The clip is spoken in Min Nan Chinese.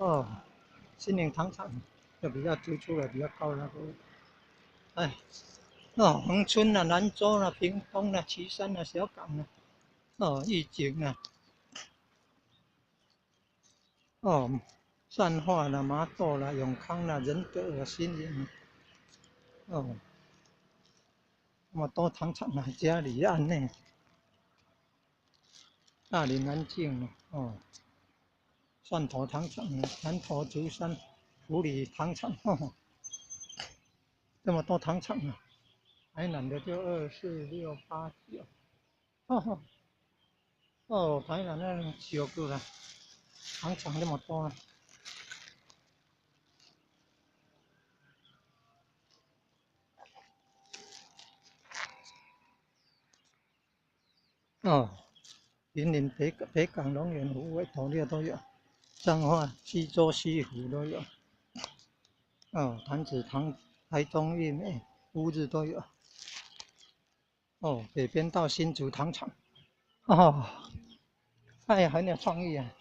哦，新營糖廠就比較突出了，比較高那個。哎，哦，恆春啊，南州啊，屏東啊，旗山啊，小港啊，哦，玉井啊，哦，善化啦，麻豆啦，永康啦，仁德啊，新營，哦，這麼多糖廠啊，嘉里安呢，大林南靖哦，蒜頭糖廠，南投竹山埔里糖廠，哦，這麼多糖廠啊！台南的就二四六八九，哦，哦，台南那九個啦，糖廠那麼多啊！哦，雲林北北港、龍園、虎尾、斗六都有，彰化、溪州、西湖都有，哦，潭子糖、台中玉美、烏日都有。哦，北邊到新竹糖廠，哦，哎呀，很有創意啊！